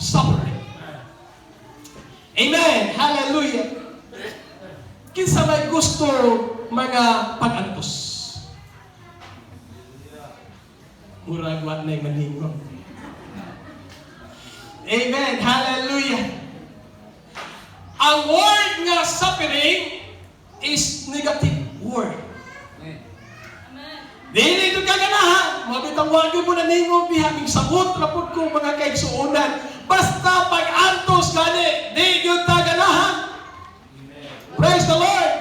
Suffering. Amen. Hallelujah. Kinsa may gusto mga pag-antos? Murag wa na'y maningon. Amen. Hallelujah. Ang word nga suffering is negative word. Dili gyud ka ganahan. Mao bitang wa gyud mo naningog diha, ming sabot ra pud ko, mga kaigsuonan. Basta pag-antos gani, di gyud ta ganahan. Praise the Lord.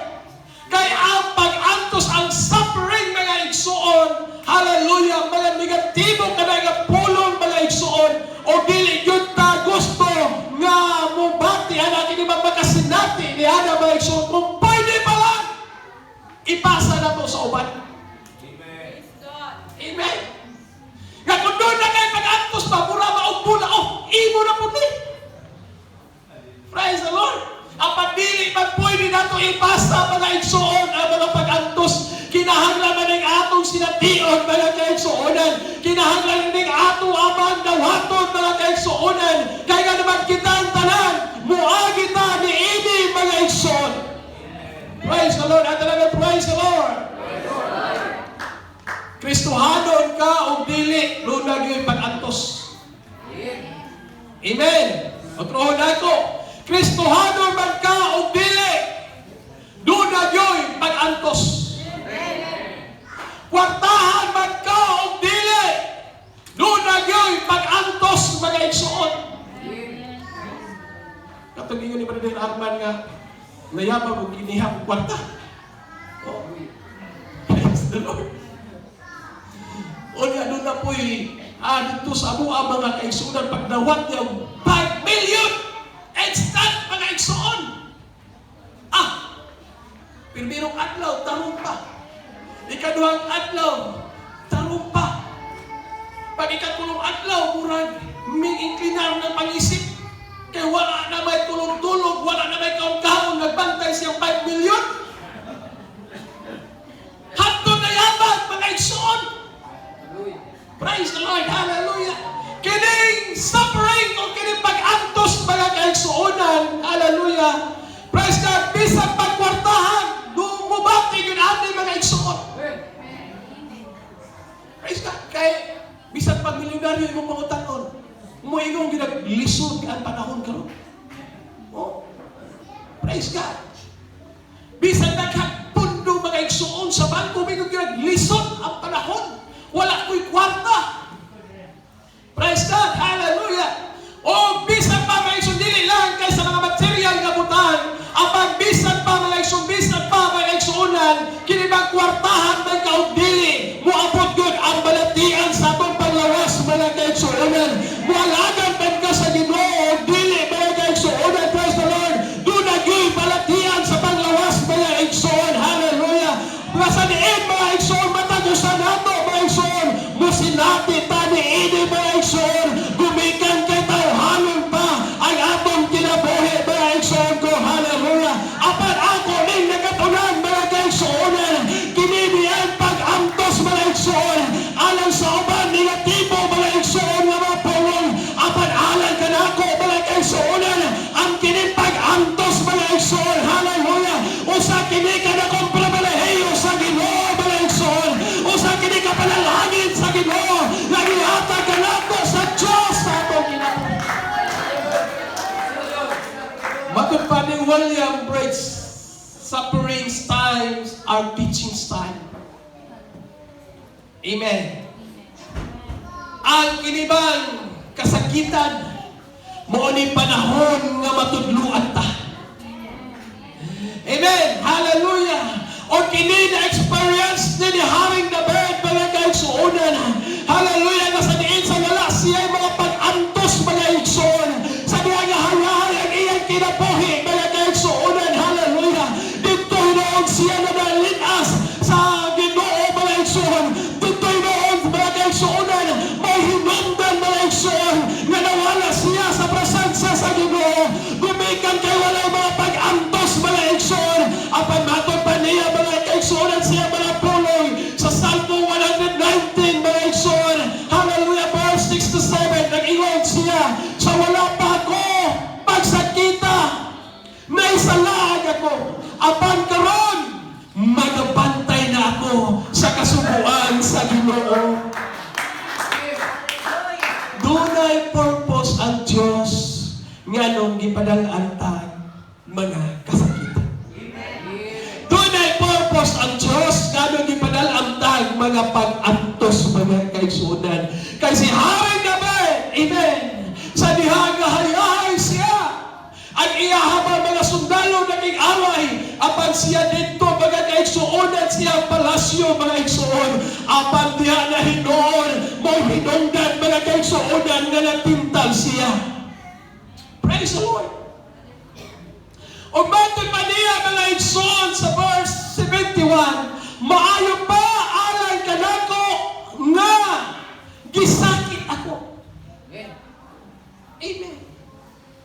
Kay ang pag-antos, ang suffering, mga igsuon, hallelujah, mga negatibo kana nga pulong, mga igsuon, o dili gyud ta gusto nga mubati ana kini, makasinati ni ana, mga igsuon. Kung pwede pa lang, ipasa na to sa uban. Amen. Nga kung duna na kay pag-antos pa, mura maugbo na, oh, imo na pud ni. Praise the Lord. Apan dili man pwede nato ipasa, mga igsuon, ang mga pag-antos. Kinahanglan man ning atong sination, mga kaigsuonan. Kinahanglan ning atong amang dawaton, mga kaigsuonan. Kay nga naman kita ang tanan, muagi ta niini, mga igsuon. Praise the Lord. At talaga, praise the Lord. Kristohanon ka o dili, duna gyud pag-antos. Amen. Otrohon ako. Kristohanon man ka o dili, duna gyud pag-antos. Kwartahan man ka o dili, duna gyud pag-antos, mga igsuon. Katong ingon ni Brother Arman nga nayabang og kinihang kwarta. Oh. Praise the Lord. Unya duna po'y dito sa amo mga kaigsuonan, pagdawat niya og 5 million instant, mga igsuon. Ah! Primerong adlaw, tarong pa. Ikaduhang adlaw, tarong pa. Pag ikatulong adlaw, murag ming inklinar ng pangisip. Kay wala na may tulog-tulog, wala na may kaon-kaon, nagbantay siyang 5 million. Hantod nayabang, mga igsuon. Praise the Lord, hallelujah. Kining suffering o kining pag-antos, mga kaigsuonan, hallelujah. Praise God, bisan pagkwartahan, mubati gyud ani, mga igsuon. Praise God, kay bisan pag milyonaryo imong pangutanon, moingon gyud, lisod ang panahon karon. Oh. Praise God. Bisan daghang pundo, mga igsuon, sa bangko, moingon gyud, lisod ang panahon. Wala ko'y kwarta. Praise God. Hallelujah. O bisan pa, mga igsoon, dili lang kay sa mga material nga butang, apan bisan pa, mga igsoon, bisan pa, mga igsuonan, kini bang kwartahan man ka og dili, moabot gyud ang balatian sa atong panglawas, mga kaigsuonan. Moalagan man ka sa Ginoo og dili, mga kaigsuonan, praise the Lord. Duna gyud balatian sa panglawas, mga igsuon. Hallelujah. Mga sa diin, mga igsuon, matag usa nato, mga igsuon, musinati ta niini, mga igsuon, gumikan kay tawhanon pa ang atong kinabuhi, mga igsuon ko. Hallelujah. Apan ako ning nakatunan, mga kaigsuonan, kini ang pag-antos, mga igsuon, alang sa uban negatibo, mga igsuon, nga mga pulong, apan alang kanako, mga kaigsuonan, ang kining pag-antos, mga igsuon, hallelujah, usa kini ka dakong pribilehiyo sa Ginoo, mga igsuon, usa kini ka panalangin sa Ginoo nga gihatag kanato sa Dios sa atong kinabuhi. Matod pa ni William Bridge, suffering times are teaching time. Amen. Ang kinibang kasakitan mao ni panahon nga matudluan ta. Amen. Hallelujah. O kini na experience ni Haring David, mga kaigsuonan. Hallelujah. Nga sa diin sa wala siya mga pag-antos, mga igsuon. Sa diha nga hayahay ang iyang kinabuhi, mga kaigsuonan. Hallelujah. Dito hinuon siya na nalinas sa Ginoo, mga igsuon. Dito hinuon, mga kaigsuonan, may hinungdan, mga igsuon, nga nawala siya sa presensya sa Ginoo. Gumikan kay walay mga pag-antos, mga igsuon. Apan matod pa niya, mga kaigsuonan, siya mga pulong sa Salmo 119, mga igsuon. Dunay purpose ang Diyos nganong gipadal-an tag mga kasakitan. Dunay purpose ang Diyos nganong gipadal-an tag mga pag-antos, mga kaigsuonan. Kay si Haring David, amen, sa diha nga hayahay siya, ang iyaha mga sundalo nakig-away, apan siya didto, mga kaigsuonan, siya palasyo, mga igsuon, apan diha na hinuon, mao hinungdan, mga kaigsuonan, nga natintal siya. Praise the Lord. Ug matod pa niya, mga igsoon, sa verse 71, "Maayo pa alang kanako nga gisakit ako." Amen.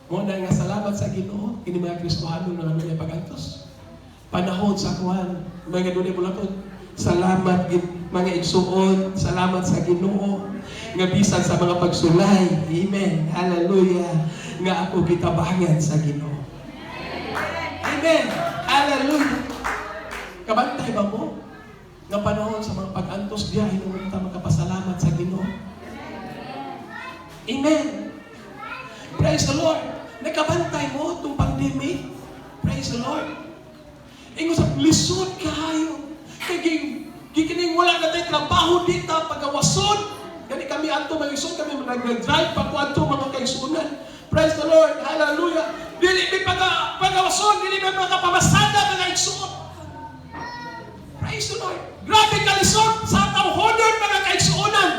Mao na nga salamat sa Ginoo kini mga Kristohano nga dunay pagantos. Panahon sa kuan, mga dunay bulaton. Salamat gid, mga igsuon, salamat sa Ginoo nga bisan sa mga pagsulay. Amen. Hallelujah. Nga ako gitabangan sa Ginoo. Amen. Hallelujah. Kabantay ba mo nga panahon sa mga pag-antos diya hinuon ta makapasalamat sa Ginoo? Amen. Praise the Lord. Nakabantay mo itong pandemic? Praise the Lord. Ingon sa lisod kaayo. Kay gikining wala na tay trabaho dita pagawason. Gani kami adto, mga igsoon, kami nag-drive pa ko adto, mga kaigsuonan. Praise the Lord. Hallelujah. Dili mi pagawason, dili mi makapamasada, mga igsoon. Praise the Lord. Grabe kalisod sa tawhonon, mga kaigsuonan.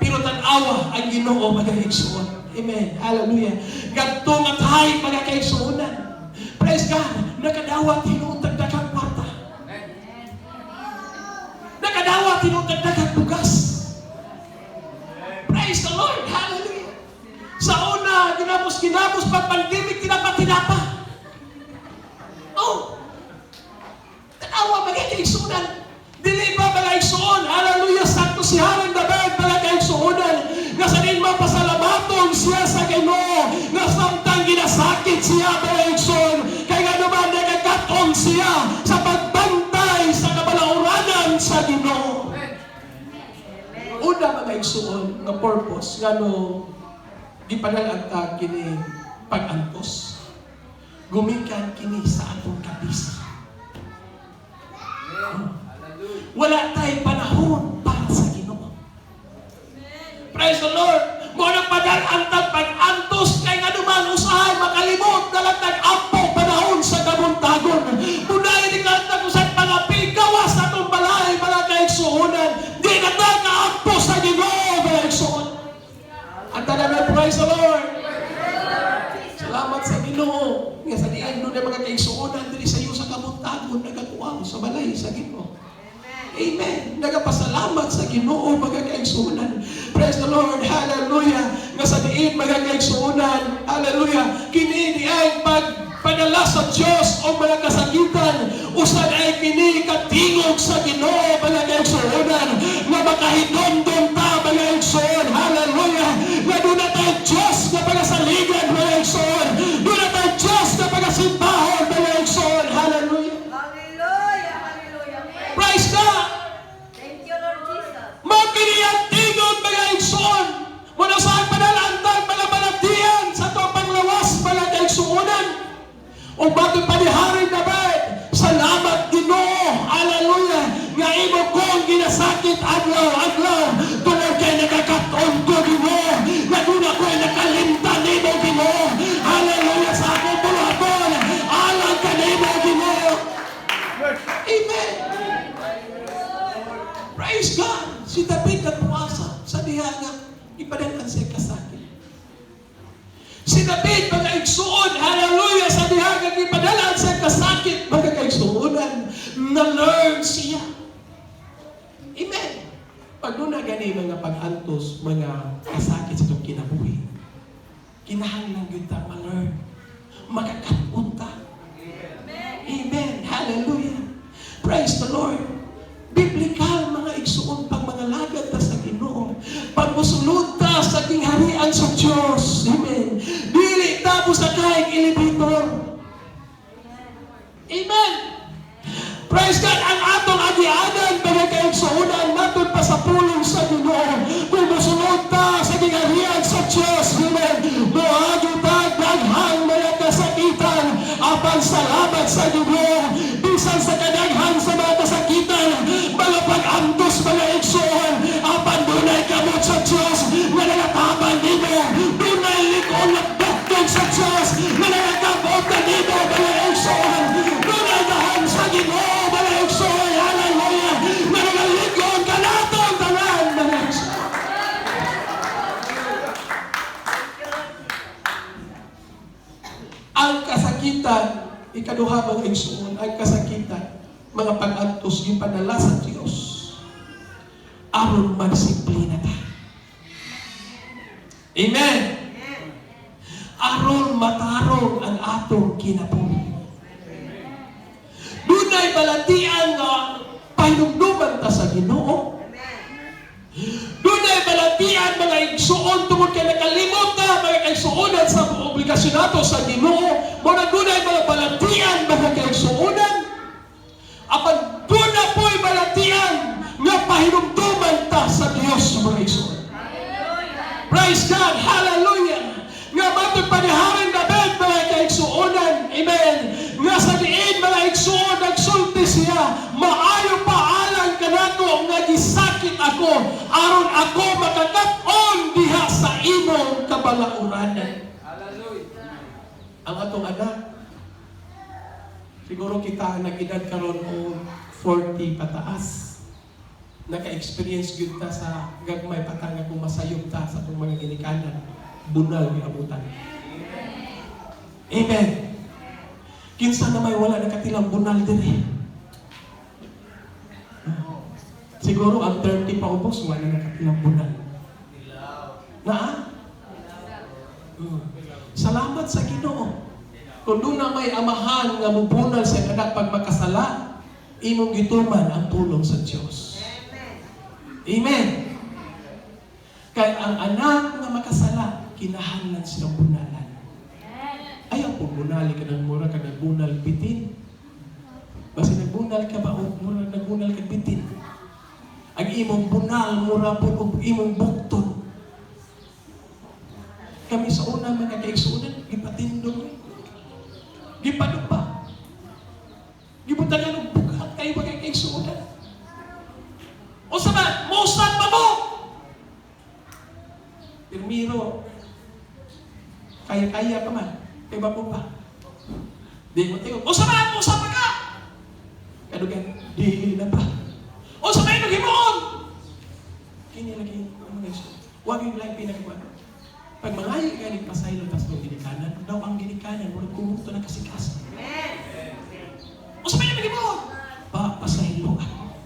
Pero tan-awa ang Ginoo, mga igsoon. Amen. Hallelujah. Gadto nga time, mga kaigsuonan. Praise God. Nakadawat hinuon tag daghang kwarta. Nakadawat hinuon tag daghang bugas. Praise the Lord. Hallelujah. Sa una, ginapos ginapos pag pandemic, tinapa-tinapa. Oh. Tanawa, mga kaigsuonan. Dili ba, mga igsuon? Hallelujah. Sakto si Haring David, mga kaigsuonan. Nga sa din mapasalamaton siya sa Ginoo. Nga samtang ginasakit siya, mga igsuon. Kay nga naman nagkatong siya sa pagbantay sa kabalauranan sa Ginoo. Una, mga igsuon, nga purpose ngano gipadal-an ta kini pag-antos. Gumikan kini sa atong kabisi. Wala tay panahon para sa Ginoo. Praise the Lord. Mao nang padal-an tag pag-antos kay nganuman usahay makalimot na lang tag ampo panahon sa kabuntagon. Munay di ka tag usay pangapi gawas sa atong balay, mga kaigsuonan. Di na ta kaampo sa Ginoo, mga igsuon. Ang tanan, praise the Lord. Salamat sa Ginoo. Nga sa diin doon mga kaigsuonan diri sa iyo sa kabuntagon nagakuaw sa balay sa Ginoo. Amen. Nagapasalamat sa Ginoo, mga kaigsuonan. Praise the Lord. Hallelujah. Nga sa diin, mga kaigsuonan. Hallelujah. Kini di ay pagpadala sa Diyos o mga kasakitan. Usa ay kini katingog sa Ginoo, mga kaigsuonan. Nga makahinomdom ta, mga igsuon. Hallelujah. Nga duna tay Diyos nga pagasaligan, mga igsuon. Duna tay Diyos nga pagasimbahon, mga igsuon. Hallelujah. Hallelujah, hallelujah. Praise God. Thank you, Lord Jesus. Mao kini ang tingog, mga igsoon. Muna sa padal-an tag mga balatian sa atong panglawas, mga kaigsuonan. O bakit pa ni Haring David? "Salamat, Ginoo. Hallelujah. Nga imo kong ginasakit adlaw adlaw tungod kay nakakat-on ko, Ginoo. Nga duna ko'y nakalimtan nimo, Ginoo. Hallelujah, sa akong buluhaton. Alang kanimo, Ginoo." Amen. Praise God. Si David nagpuasa sa diha nga ipadal-an siya kasakit. Si David, mga igsuon, hallelujah, sa diha nga ipadal-an siya kasakit, mga kaigsuonan, na-learn siya. Amen. Pag doon na gani mga pag-antos, mga kasakit sa itong kinabuhi, kinahanglan gyud ta ma-learn. Makakat-on ta. Amen. Hallelujah. Praise the Lord. Biblical, mga igsuon, pag mga lagad ta sa Ginoo, pag musulod ta sa gingharian sa Diyos. Amen. Dili ta mosakay elevator. Amen. Praise God. Ang atong agianan, mga kaigsuonan, matod pa sa pulong sa Ginoo. Kung musulod ta sa gingharian sa Diyos, amen, moagi tag daghang mga kasakitan, apan salamat sa Ginoo, bisan sa kadaghan sa mga kasakitan, mga pag-antos, mga igsoon, apan dunay kamot sa Diyos nga nagatabang nimo, dunay lig-on nga bukton sa Diyos nga nagakabot na nimo, mga igsoon, dunay gahom sa Ginoo, mga igsoon, hallelujah, nga nagalig-on kanatong tanan, mga igsoon. Thank you, Lord Jesus. Ang kasakitan, ikaduha, mga igsoon, ang kasakitan, mga pag-antos, gipadala sa Diyos aron madisiplina ta. Amen. Amen. Aron matarong ang atong kinabuhi. Dunay balatian nga pahinumduman ta sa Ginoo. Amen. Dunay balatian, mga igsuon, tungod kay nakalimot na, mga kaigsuonan, sa obligasyon nato sa Ginoo. Mao na dunay mga balatian, mga kaigsuonan. Apan duna po'y balatian nga pahinumduman ta sa Dios, mga igsuon. Hallelujah. Praise God! Hallelujah! Nga matod pa ni Haring David, mga kaigsuonan. Amen! Nga sa diin, mga igsuon, nagsulti siya, "Maayo pa alang kanako nga gisakit ako, aron ako makakat-on diha sa imong kabalauranan." Ang atong anak, siguro kita ang nag-edad karon o 40 pataas, naka-experience gyud ta sa gagmay pa ta nga kung masayop ta sa atong mga ginikanan, bunal giabutan. Amen. Kinsa na may wala nakatilang bunal diri? Siguro ang 30 pa ubos, wala nakatilang bunal. Na? Salamat sa Ginoo. Kung duna may amahan nga mubunal sa anak pag makasala, imong gituman ang tulong sa Dios. Amen. Amen. Kay ang anak nga makasala, kinahanglan silang bunalan. Ayaw po bunali ka ng mura ka nagbunal bitin. Basta nagbunal ka ba o mura nagbunal ka bitin. Ang imong bunal mura po og imong bukton. Kami sa una, mga kaigsuonan, gipatindog. Gipadupa. Gibutangan og bughat kay mga kaigsuonan. O sa ba, musad pa mo! Pirmiro, kaya-kaya pa man. Kay ba po pa? Di mo tingog. O sa ba, musad pa ka! Kadugan, dili na pa. O sa ba, himuon! Kini lagi, mga igsoon. Huwag yung lang pinagawa. Pag mga galing pasaylo tas ng ginikanan, daw ang ginikanan, murag kumuto na kasikas. Amen. O sa ba himuon? Pa, pasaylo ako.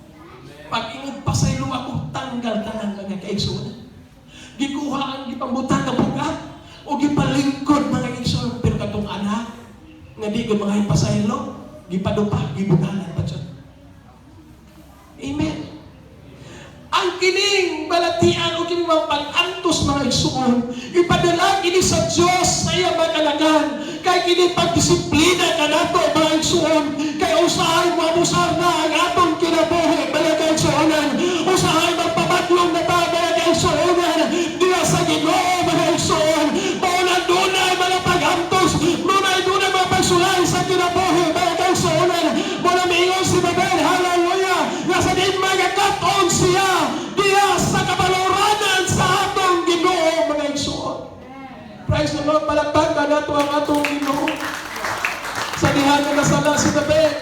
Pag ingog pasaylo ako, tanggal tanan, mga kaigsuonan. Gikuha ang gipambutang nga bugat o gipalingkod, mga igsoon, pero katong anak nga di ko mga pasaylo, gipadupa, gibunalan pa dyan. Amen. Ang kining balatian o kining mga pag-antos, mga igsoon, ipadala kini sa Diyos sa iyang mga kalagan. Kay kini pagdisiplina kanato, mga igsoon, kay usahay maabusar na ang atong kinabuhi, mga kaigsuonan. Usahay magpabatlong na ta, mga kaigsuonan, diya sa Ginoo, mga igsoon. Mao na dunay mga pag-antos, dunay dunay mga pagsulay sa kinabuhi, mga kaigsuonan. Mao na miingon si David, hallelujah, nga sa diin magakat-on siya diya sa kabaluranan sa atong Ginoo, mga igsoon. Praise the Lord, palakpakan nato ang atong Ginoo. Sa diha nga nasala si David.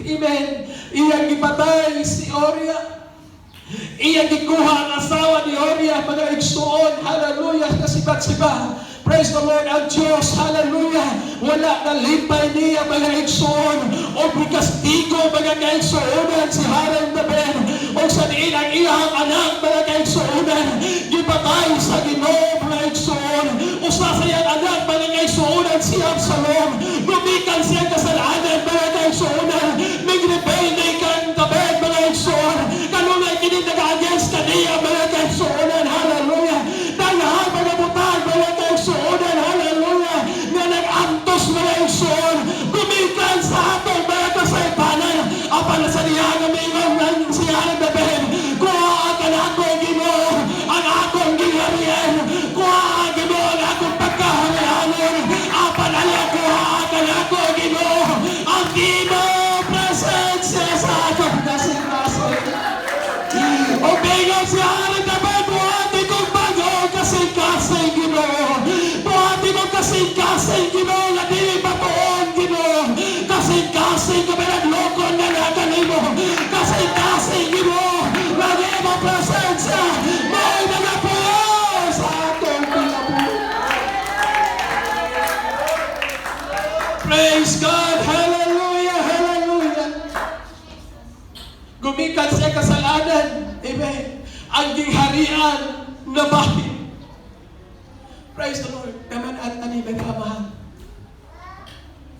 Amen. Iyang gipatay si Oria. Iyang gikuha ang asawa ni Oria, mga igsoon. Hallelujah. Kasi Batseba. Praise the Lord, ang Diyos. Hallelujah. Wala na lipay niya, mga igsoon. O kastigo, mga kaigsuonan, si Haring David. O sa diin ang iyang anak, mga kaigsuonan, gipatay sa Ginoo, mga igsoon. Usa sa iyang anak, mga kaigsuonan, si Absalom. Gumikan siya kasalanan, mga kaigsuonan. Migrebelde kang David, mga igsoon. Kanunay kini nag-against kaniya, mga kaigsuonan. Hallelujah. Daghan mga butang, mga kaigsuonan. Hallelujah. Nga nag-antos, mga igsoon. Gumikan sa atong mga kasaypanan. Apan sa niya nga mingon ng siya ng David, "Kuha ka na ako, Ginoo, ang akong gingharian." Kasing-kasing, Ginoo, nga dili batuon, Ginoo. Kasing-kasing nga pinadlokon nga nakanimo. Kasing-kasing, Ginoo, nga ang imong presensya mao'y nagapuyo sa atong kinabuhi. Praise God! Hallelujah! Hallelujah! Gumikan siya kasalanan. Amen. Ang gingharian na bahin. Praise the Lord. Naman at ani mga amahan.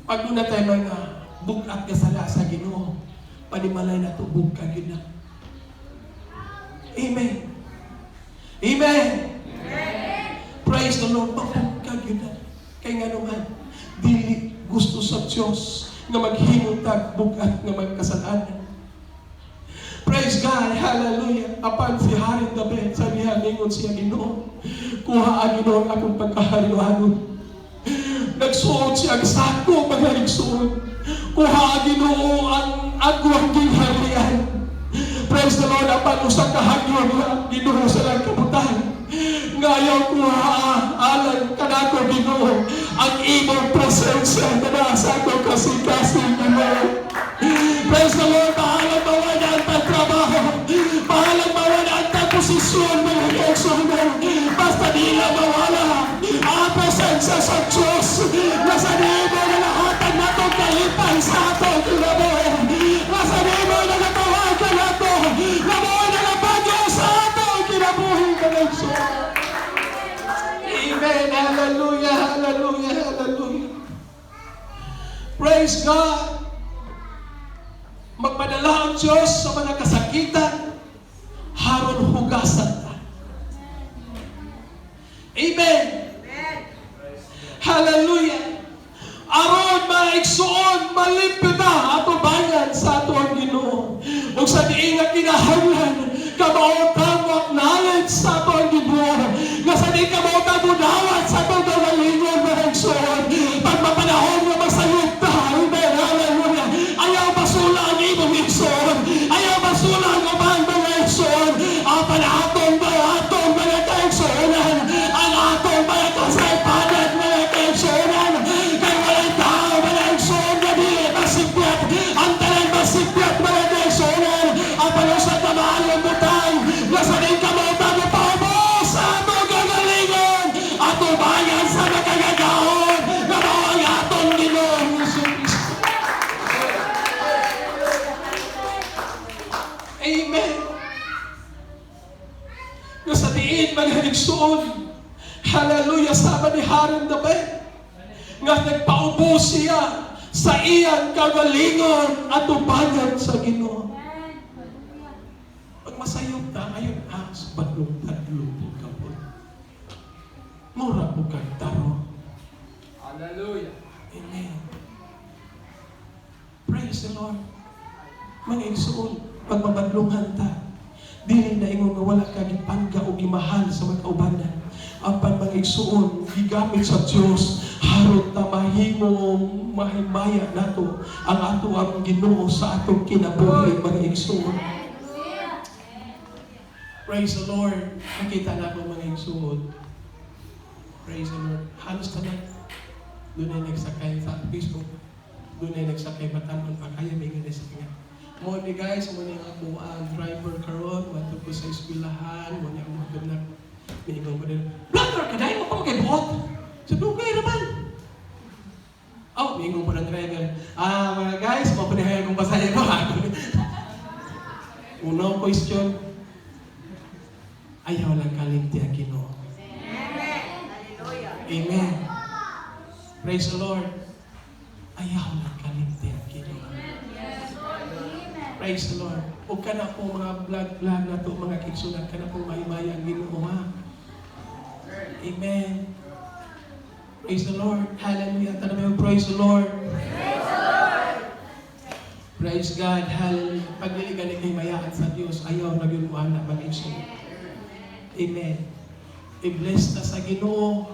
Pag doon na tayo mga bugat nga sala sa Ginoo, panimalay na tubog ka gid na. Amen. Amen. Praise the Lord. Mabug ka gyud na. Kay nga naman, dili gusto sa Diyos nga maghimo tag bugat nga magkasalanan. Praise God, hallelujah. Apan si Haring David, sabi niya, ningon siya, "Ginoo, kuha ang Ginoo ang akong pagkahariwanon." Nagsuot siya ang sako, mga igsuot. Kuha ang Ginoo ang agwang gingharian. Praise the Lord, apan usa ka hagyon nga Ginoo sa lang kabutan. Ngayon kuha alang kanako, Ginoo, ang imong presensya na nasa akong kasing-kasing, Ginoo. Praise the Lord, bahalang mawala ang pagtrabaho. Bahalang mawala ang posisyon, mga kaigsuonan. Basta di lang mawala ang presensya sa Diyos na sa nimo na lahat ang natong kalipay sa atong kinabuhi. Na sa nimo na natawag ka nato. Na mo na nabagyo sa atong kinabuhi, mga kaigsuonan. Amen. Hallelujah. Hallelujah. Hallelujah. Praise God. Magpadala ang Diyos sa mga kasakitan, haron hugasan ta. Amen. Hallelujah. Aron maigsuon, malimpyo ta ato bayan sa ato ang Ginoo. Ug sa diin nga kinahanglan, kamao ta mo acknowledge sa ato ang Ginoo. Nga sa diin kamao ta mudawat sa atong kaugalingon, mga igsuon. Pag mapanahon nga masayop ta, amen, hallelujah. Ayaw basula ang imong igsuon. Ayaw basula ang ubang mga igsuon. Apan atong mga kaigsuonan, ang atong mga kasaypanan, mga kaigsuonan, kay walay tao, mga igsuon, nga dili masikyat. Ang tanan masikyat, mga kaigsuonan. Apan usa ka maayong butang, nga sa diin kamao ta mopaubos sa atong kaugalingon, ato bayan sa makagagahom, nga mao ang atong Ginoong Hesus Kristo. Amen. Nga sa diin, mga igsuon, hallelujah, sama ni Haring David, nga nagpaubos siya sa iyang kagalingon at ubangan sa Ginoo. Pag masayop ta, ayon as badlong-badlong po ka po. Mura po kag taro. Hallelujah. Amen. Praise the Lord. Mga igsuon, pagmabadlungan ta, dili na ingon nga wala ka gipangga o gimahal sa mga kaubanan. Apan, mga igsuon, gigamit sa Dios haron ta mahimo mahimaya nato ang ato ang Ginoo sa atong kinabuhi, mga igsuon. Praise the Lord. Nakita na ako, mga igsuon. Praise the Lord. Halos tanan. Doon ay nagsakay sa Facebook. Doon ay nagsakay batanon pa kaya may ganun sa kanya. Mo ni guys, mo ni ako ang driver karon, wadto ko sa eskwelahan, mo ni ang mga na miingon ko din. "Vlogger ka dahil mo pa magay buot." Sa dugay naman. Oh, miingon po ng driver. "Ah, mga guys, mo pa ni kong pasahero." Una question, ayaw lang kalimti ang Ginoo. Hallelujah. Amen. Praise the Lord. Ayaw lang kalimti ang Ginoo. Praise the Lord. Ug kana po mga vlog-vlog na to, mga kaigsuonan, kana po mahimaya ang Ginoo ha. Amen. Praise the Lord. Hallelujah. Tanan mo, praise the Lord. Praise God. Hallelujah. Pag dili gani kay mayaan sa Dios, ayaw na gyud mo ana, mga igsoon. Amen. I-bless ta sa Ginoo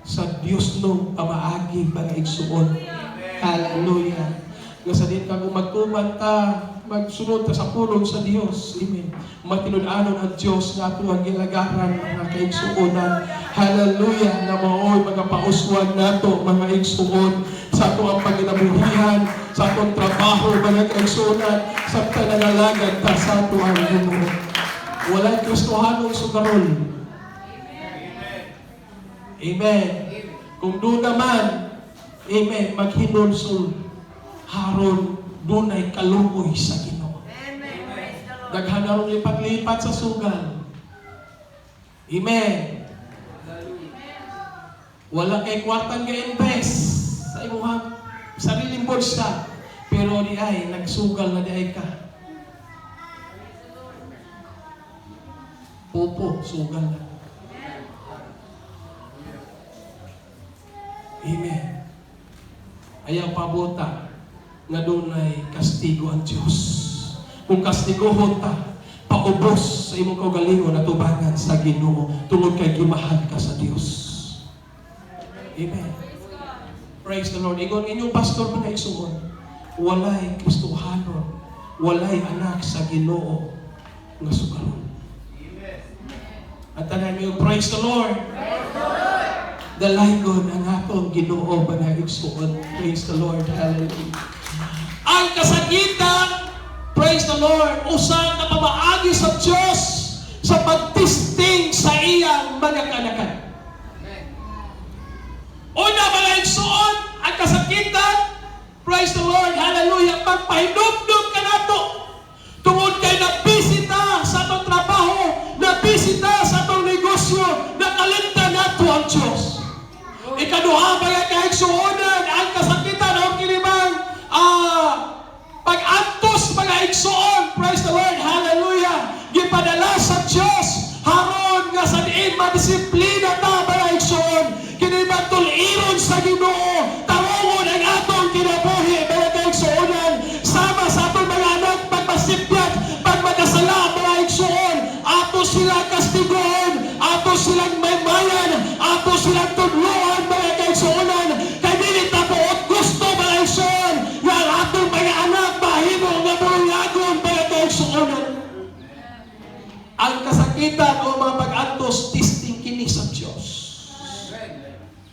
sa Dios no pamaagi, mga igsuon. Hallelujah. Nga sa din ka kung magtuman ta, magsunod ta sa pulong sa Dios. Amen. Matinud-anon ang Dios nga ato ang gilagaran, mga kaigsuonan. Hallelujah. Na maoy trabaho, mga pauswan nato, mga igsuon, sa ato ang panginabuhian, sa atong trabaho, mga kaigsuonan, sa panangalagad ta sa ato ang Ginoo. Walay Kristohanong sugarol. Amen. Kung doon naman, amen, maghinulsol, haron, dunay kaluoy sa Ginoo. Amen. Praise the Lord. Daghan na rong lipat-lipat sa sugal. Amen. Wala kay kwartang ga-invest sa imong sariling bulsa. Pero di ay, nagsugal na di ay ka. Pupo, sugal na. Amen. Ayaw pabuta nga dunay kastigo ang Diyos. Kung kastiguhon ta, paubos sa imong kaugalingon at tubangan sa Ginoo tungod kay gimahal ka sa Dios. Amen. Praise the Lord. Ingon inyong pastor, mga igsuon, walay Kristohanon, walay anak sa Ginoo nga sugaron. At tanan mo, praise the Lord. Dalaygon ang atong Ginoo, mga igsuon. Praise the Lord. Hallelujah. Ang kasakitan, praise the Lord, usa ka pamaagi sa Diyos sa pagtesting sa iyang mga kanakan. Una, mga igsuon, ang kasakitan, praise the Lord, hallelujah, pagpahinumdum ka nato. Tungod kay nabisita sa atong trabaho, nabisita sa atong negosyo, nakalimtan nato ang Diyos. Ikaduha, mga kaigsuonan, ang kasakitan o kinibang pag-antos, mga igsuon, praise the Lord, hallelujah, gipadala sa Diyos, haron nga sa diin madisiplina ta, mga igsuon, kinibang tuliron sa Ginoo, tarungon ang atong kinabuhi, mga kaigsuonan, sama sa atong mga anak, pagmasipyat, pagmakasala, mga igsuon, ato sila kastigoon, ato silang maymayan, ato silang tudloan, mga kaigsuonan, kay dili ta buot gusto, mga igsuon, nga ang atong mga anak mahimo nga bulyagon, mga kaigsuonan. Ang kasakitan o mga pag-antos, testing kini sa Diyos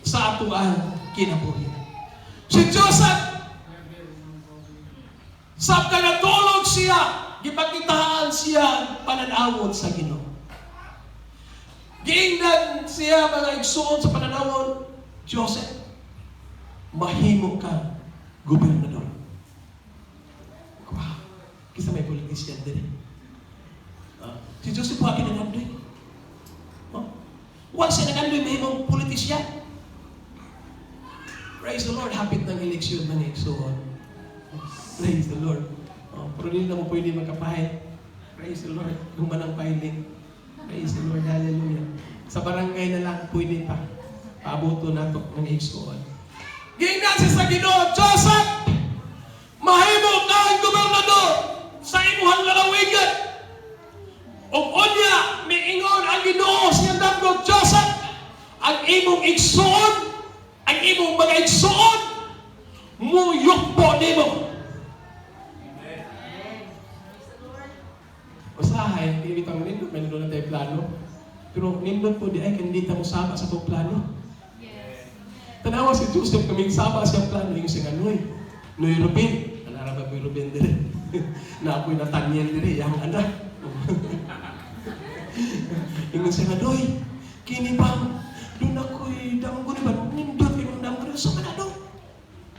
sa atuang kinabuhi. Si Joseph, sa natulog siya, gipakitaan siya pananawon sa Ginoo. Giingnan siya, mga igsuon, sa pananawon, "Joseph, mahimo ka gobernador." Wow. Kisa may politician din. Ah, si Joseph wa kinangandoy. Oh? Wa siya nangandoy mahimong politician. Praise the Lord, hapit ng eleksyon, mga igsuon. Praise the Lord. Oh, pero hindi na mo pwede makapahit. Praise the Lord. Kung manang filing. Praise the Lord. Hallelujah. Sa barangay na lang, pwede pa. Paaboto nato ng igsuon. Giingnan siya sa Ginoo, "Joseph, mahimo ka ang gobernador sa imuhang lalawigan." Ug unya, miingon ang Ginoo sa iyang damgo, "Joseph, ang imong igsuon, ang imong mga igsuon, muyukbo nimo." Praise the Lord. Usahay, hindi bitang nindot, may nindot na tayo plano. Pero nindot po di ay, hindi ta mo sama sa itong plano. Tanawa si Joseph, kaming sama siyang plano, yung siya nga, "Noy, Noy Ruben," anara ba Noy Ruben dire? Na ako'y Nathaniel dire, yang anak. Ingon siya nga, "Noy, kini bang, doon ako'y damgo ni ba, nindot imong damgo ni, sa manado.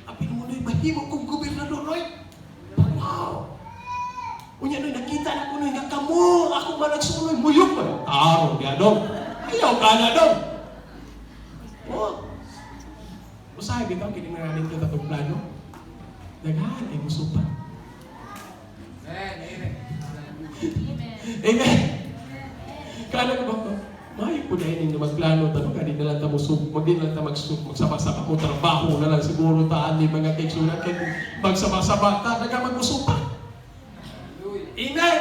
Apil mo, Noy, mahimo kong gobernador, Noy. Wow! Unya, Noy, nakita na ko, Noy, nga kamo, ako managsunoy, muyok ba? Tarong, di dong. Ayaw ka na dong." Oh. Usahay bitaw kini nga nindot atong plano. Daghan ay musupa. Amen. Amen. Amen. Kala ko ba ko? Maayo po dahil ninyo magplano tanong ka, di na lang ta musub, magdi na lang ta magsub, magsaba-saba ko trabaho na lang siguro taan ni mga kaigsunan kay kung magsaba-saba ta, daga magmusupa. Hallelujah. Amen.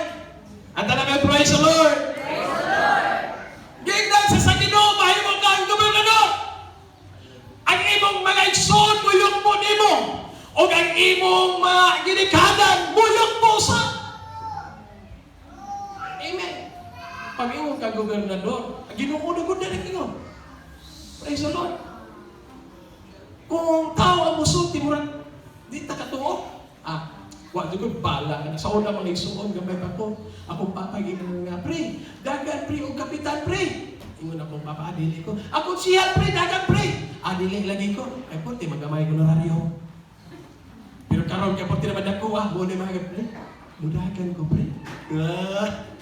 At na praise the Lord. Praise the Lord. Giingnan siya sa Ginoo, mahimo ka ang gobernador. Ang imong mga igsoon muyukbo nimo ug ang imong mga ginikanan muyukbo sa. Amen. Pag ingon ka gobernador, ang Ginoo na gud na ingon. Praise the Lord. Kung tao ang musulti, murag, di ta katuo. Ah, wa jud ko bala na sa una mga igsuon gamay pa ko. Akong papa giingon nga, "Pre, dagan pre og kapitan, pre." Ingon akong papa, "Ah, dili ko." "Akong siyal pre, dagan pre." "Ah, dili lagi ko." Ay porte magamay ko honoraryo. Pero karon kay porte naman ako ah, mo na mga pre. Mudagan ko pre. Ah,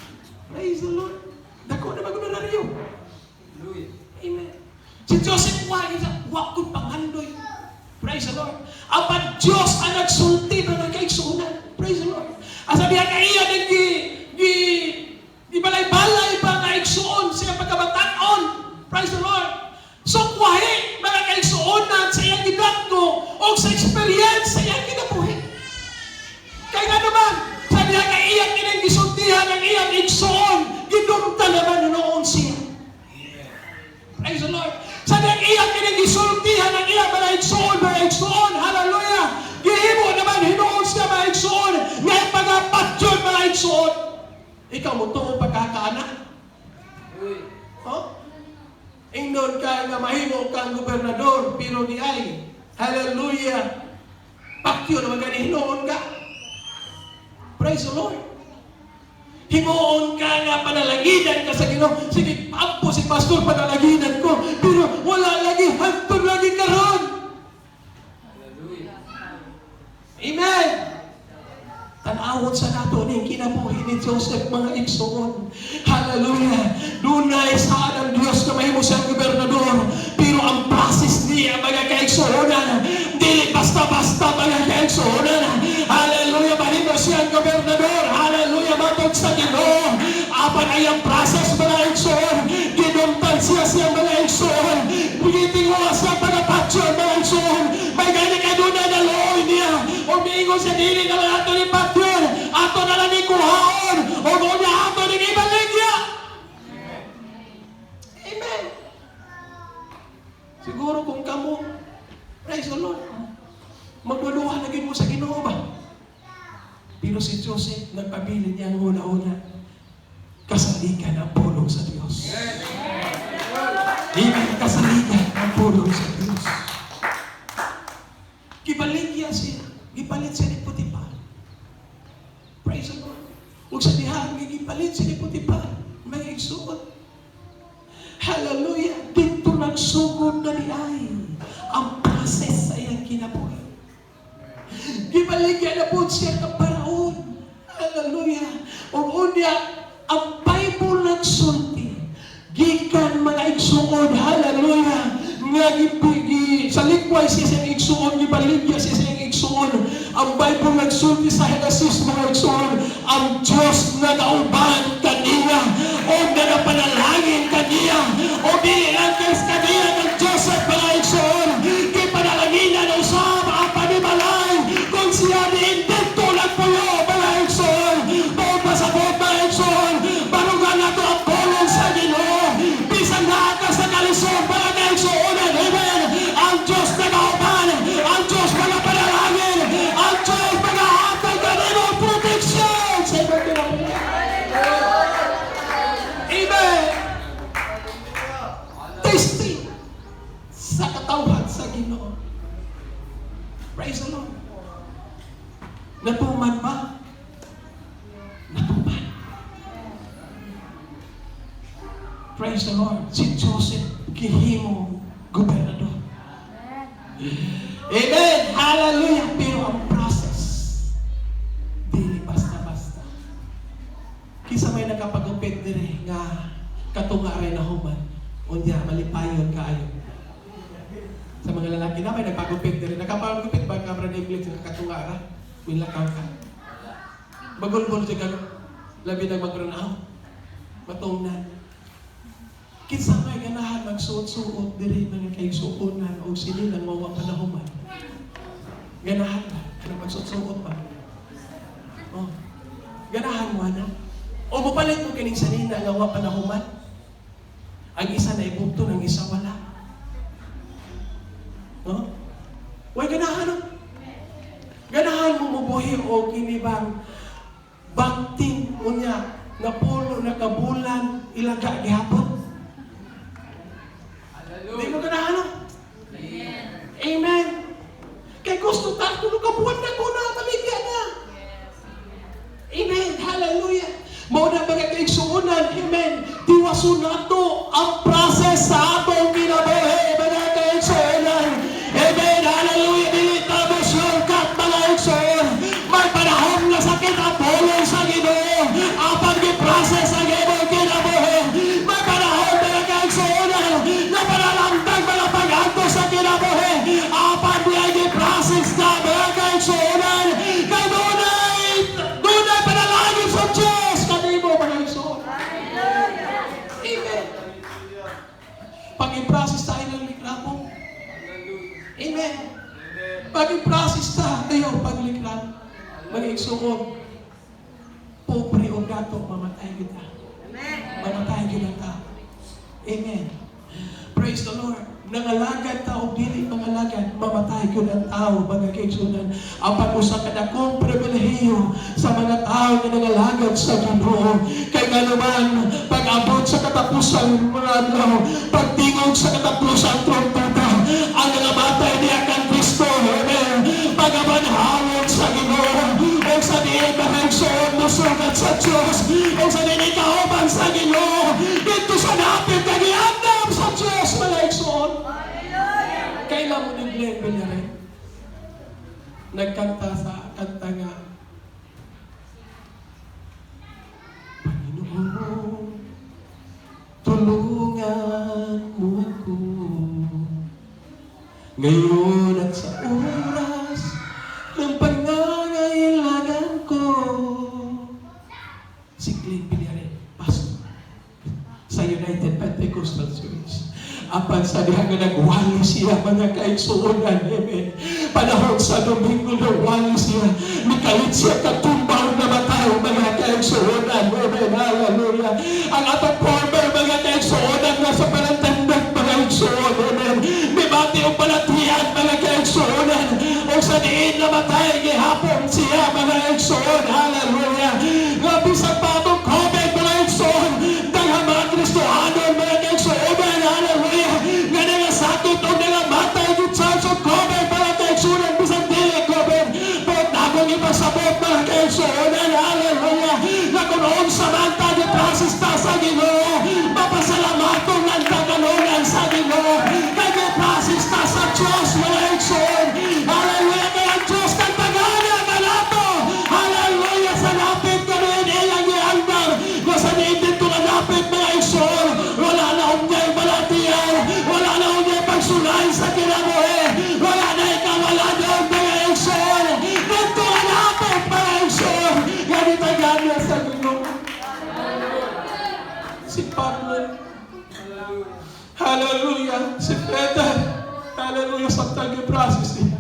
praise the Lord. Dako na mag honoraryo. Hallelujah. Amen. Si Joseph wa isa wa ko panghandoy. Praise the Lord. Apan Diyos ang nagsulti mga kaigsuonan. Praise the Lord. Asa diha ka iya nang gi gi gi balay-balay ba nga igsuon siya pagkabatan-on. Praise the Lord. So kwahi mga kaigsuonan sa iyang gidatno o sa experience sa iyang kinabuhi. Kaya nga naman, sa diha ka iyang kinang gisultihan ang iyang igsuon, gidumta naman noon siya. Praise the Lord. Sa diyang iyang kinang gisultihan ang iyang mga igsuon, hallelujah. Gihimo naman hinuon siya mga igsuon, nga pagapatyon mga igsuon. Ikaw mo tuo pagkakaana. Hallelujah. Oh? Ingnon ka nga mahimo kang gobernador, pero di ay. Hallelujah. Pakyo naman gani hinuon ka. Praise the Lord. Himuon ka nga panalanginan ka sa Ginoo. Sige, ampo si pastor, panalanginan ko. Pero wala lagi, hantod lagi karon. Hallelujah. Amen. Tan-awon sa nato ning kinabuhi ni Joseph, mga igsoon. Hallelujah. Dunay saan ang Diyos na mahimo siyang gobernador. Pero ang process niya, mga kaigsuonan, dili basta-basta, mga kaigsuonan. Hallelujah. Mahimo siyang gobernador. Hallelujah. Matod sa Ginoo. Apan ay ang process, mga igsoon. Ginumtan siya siya, mga igsoon. Gitinguha siya pagapatyon, mga igsoon. May gani kaduna na looy niya. Umiingon siya, "Dili na lang ato ni patyon. Ato na lang ni kuhaon. O unya ato ni ibaligya." Amen. Siguro kung kamo, praise the Lord, magduluhan na gid mo sa Ginoo ba? Pero si Joseph, nagpabilin niya ang una-una. Kasaligan ang pulong sa Diyos. Amen. Kasaligan ang pulong sa Diyos. Gibaligya siya. Gipalit siya ni Potiphar. Praise the Lord. Ug sa diha, gipalit siya ni Potiphar. May igsuot. Hallelujah. Dito nagsugod na ni ay ang process sa iyang kinabuhi. Gibaligya na po siya ka paraon. Hallelujah. Ug unya, ang Bible nagsulti. Gikan mga igsuon, hallelujah, nga gipigi, sa likway siya siyang igsuon, gibaligya siya siyang igsuon. Ang Bible nagsulti sa Genesis, mga igsuon, ang Diyos na nauban kaniya, o nagapanalangin kaniya, o dili lang kay kaniya ng Joseph, mga igsuon, kay panalanginan usab ang panimalay, kung siya diin dito lang puyo, mga igsuon, mao pasabot, mga igsuon, barugan nato ang pulong sa Ginoo, bisan naa ka sa kalisod, mga kaigsuonan, amen, ang Diyos nagauban, ang Diyos mga panalangin, ang Diyos mga hatag kanimo protection sa imong kinabuhi. Amen. Testing sa katawhan sa Ginoo. Praise the Lord. Natuman ba? Natuman. Praise the Lord. Si Joseph gihimo gobernador. Amen. Hallelujah. Pero ang process, dili basta-basta. Kisa may nakapagupit dire nga katunga ray na human, unya malipayon kaayo. Sa mga lalaki na may nagpagupit dire, nakapagupit ba ka, Brother Blake, sa katunga ra? Milakaw ka. Bagulbol siya gano. Labi na magranaw. Matungnan. Kinsa may ganahan magsuot-suot diri, mga kaigsuonan, o sinilang mawa pa na human? Ganahan ba? Ano magsuot-suot ba? Oh. Ganahan mo ana? O mopalit mo kining sanina nga wa pa na human? Ang isa na ibugto, ang isa wala. No? Way ganahan no? Ganahan mo mubuhi o kini bang bakting unya napulo na kabulan ilaga gihapon? Di mo ganahan no? Amen. Amen. Pag-process ta, ayaw paglikran. Mga igsuon, pobre o dato, mamatay kita. Amen. Mamatay gyud ang tao. Amen. Praise the Lord. Nangalagad ta o dili mangalagad, mamatay gyud ang tao, mga kaigsunan. Apan usa ka dakong pribilehiyo sa mga tao nga nangalagad sa Ginoo. Kay nganuman, pag-abot sa katapusan mga adlaw, pagtingog sa katapusan trompeta, ang nangamatay niya kang Kristo. Amen. Pagabanhawon sa Ginoo, o sa diin mga igsoon mosugat sa Diyos, o sa diin kauban sa Ginoo, dito sa napit nga giandam sa Diyos, mga igsoon. Hallelujah. Kaila mo ni Glenn Villarin? Nagkanta sa kanta nga, "Panginoon, tulungan mo ako ngayon at sa oras ng pangangailangan ko." Si Glenn Villarin, pastor sa United Pentecostal Church. Apan sa diha nga nagwali siya, mga kaigsuonan, amen. Panahon sa Domingo, nagwali siya. Mikalit siya katumbaw na matay, mga kaigsuonan, amen, hallelujah. Ang atong former, mga kaigsuonan, nga superintendent, mga igsuon, amen. Mibati og balatian, mga kaigsuonan. O sa diin namatay, gihapon siya, mga igsuon, hallelujah. Nga bisan pa atong COVID, mga igsuon, daghang mga Kristohanon, mga kaigsuonan, hallelujah, nga nangasakit o nangamatay di church of COVID, mga kaigsuonan, bisan dili COVID. But akong ipasabot, mga kaigsuonan, hallelujah, na kung unsa man ta gi-process ta sa Ginoo, mapasalamaton lang ta kanunan sa Ginoo. Kay gi-process ta sa Diyos, mga igsoon. Hallelujah, kay ang Diyos kang tagana kanato. Hallelujah, sa napit kami iyang giandam. Kung sa diin dito na napit, mga igsoon, wala na unyay balatian, wala na unyay pagsulay sa kinabuhi, wala na ikawala doon, mga igsoon. Dito na napit, mga igsoon, ganito gana sa Ginoo. Si Pablo, hallelujah, si Peter, hallelujah, sa tagi-process niya.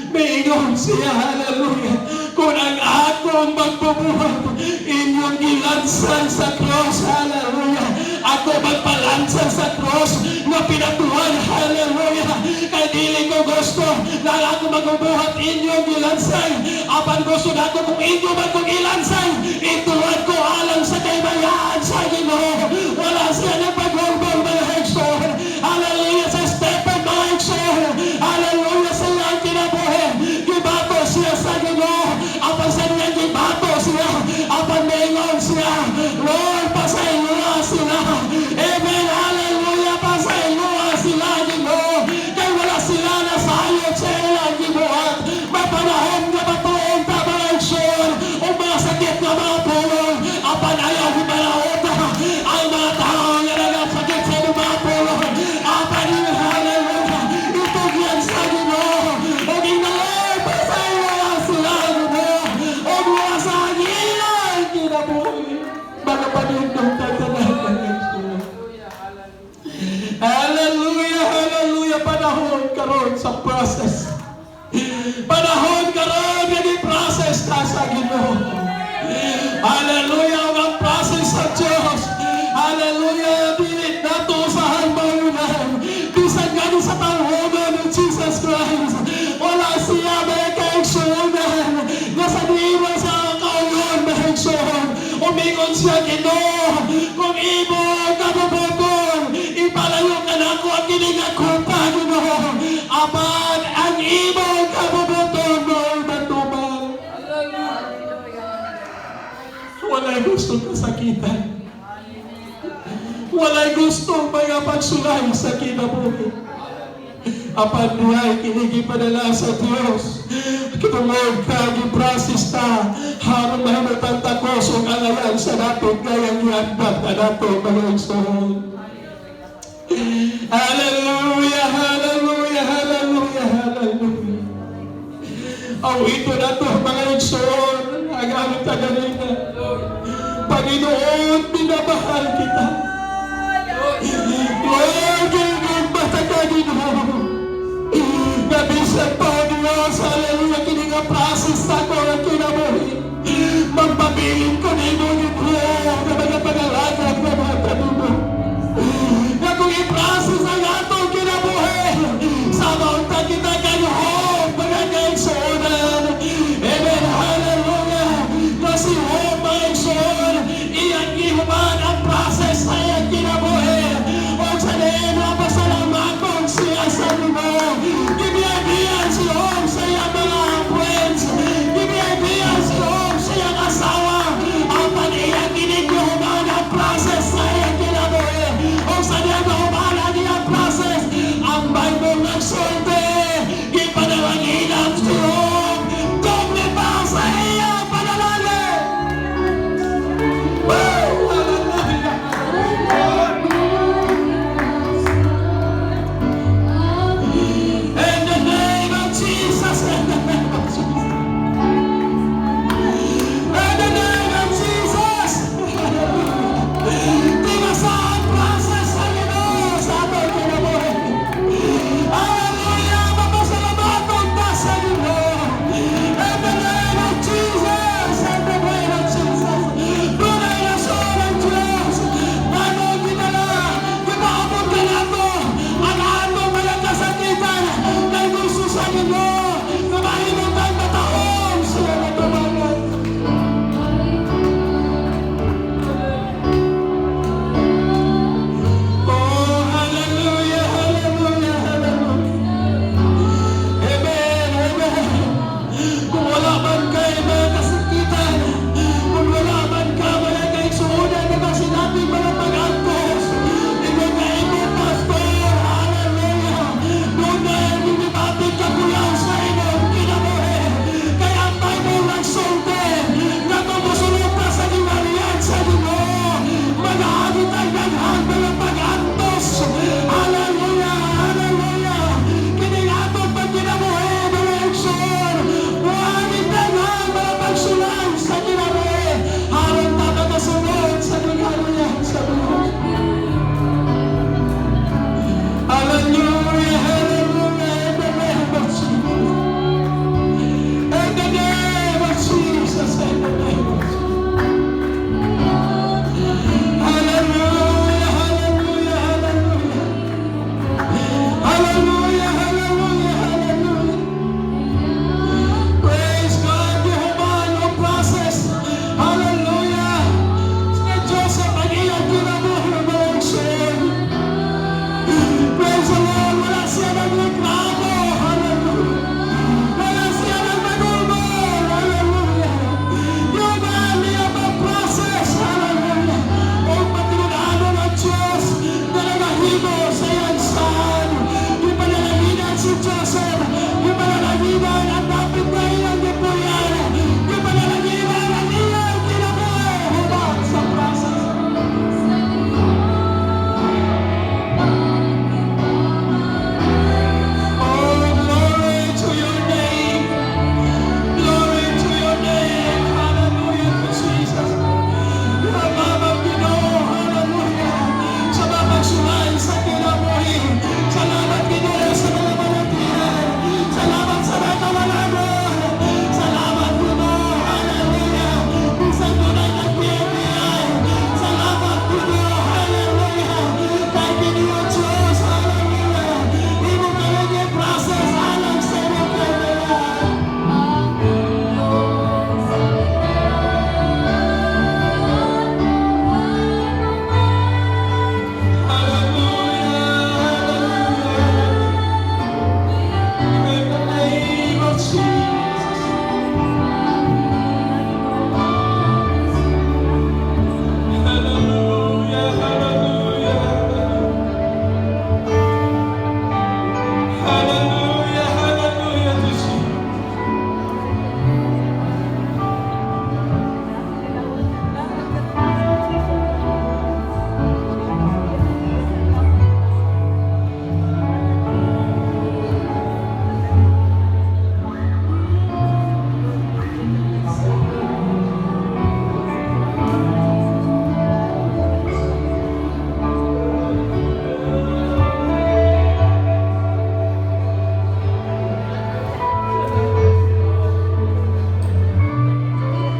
May ingon siya, hallelujah, "Kung ang akong magbubuhat, inyong gilansan sa cross, hallelujah, ako magpalansan sa cross nga pinatuhan, hallelujah. Kay dili ko gusto na ang ako magbubuhat inyong gilansan. Apan gusto na ako kung inyo man kong ilansay, ituwad ko alang sa kaymayaan sa Ginoo." Wala siya ng paghurbong, mga igsoon. Hallelujah, sa Stephen, mga igsoon. Hallelujah, sa iyang kinabuhi. Gibato siya sa Ginoo. Apan sa niyang gibato siya, apan maingon siya, "Lord, pasayloa sila." Amen. Hallelujah. Pasayloa sila, Ginoo. Kay wala sila nasayod sa ilang gibuhat. Mapanahon nga matuon ta, mga igsoon, o mga sakit nga mga pulong. Apan ayaw himalaota ang mga tao nga nagasakit sa imong mga pulong. Apan hallelujah, itugyan sa Ginoo. O Lord, pasayloa sila, Ginoo. O mga sa ilang kinabuhi. Mga panindong tatanan, mga igsoon. Hallelujah, hallelujah. Panahon karon sa process. Panahon karon nga process ta sa Ginoo. Hallelujah, ang process sa Diyos. Hallelujah, dili nato usahan bangunan. Bisan gani sa tawhonon ni Jesus Christ. Wala siya may kaigsuonan. Nasa diwa sa kauyon, mga igsoon. Umingon siya, "Ginoo, kung imo kabubuton, ipalayo ka nako ang kini nga kupa, Ginoo. Apan ang imo kabubuton mo'y matuman." Walay gustong kasakitan. Walay gustong mga pagsulay sa kinabuhi. Apan buhay kini gipadala sa Dios. Kitungod ka gi-process ta harong mahimutan takos ug angayan sa dapit kayang giandam kanato, mga igsoon. Hallelujah, hallelujah, hallelujah, hallelujah. Ang ito na to, mga igsoon, ang aming tagalina. Panginoon, minamahal kita. Lord, gigugma ta ka, Ginoo. Gibilin ko nimo.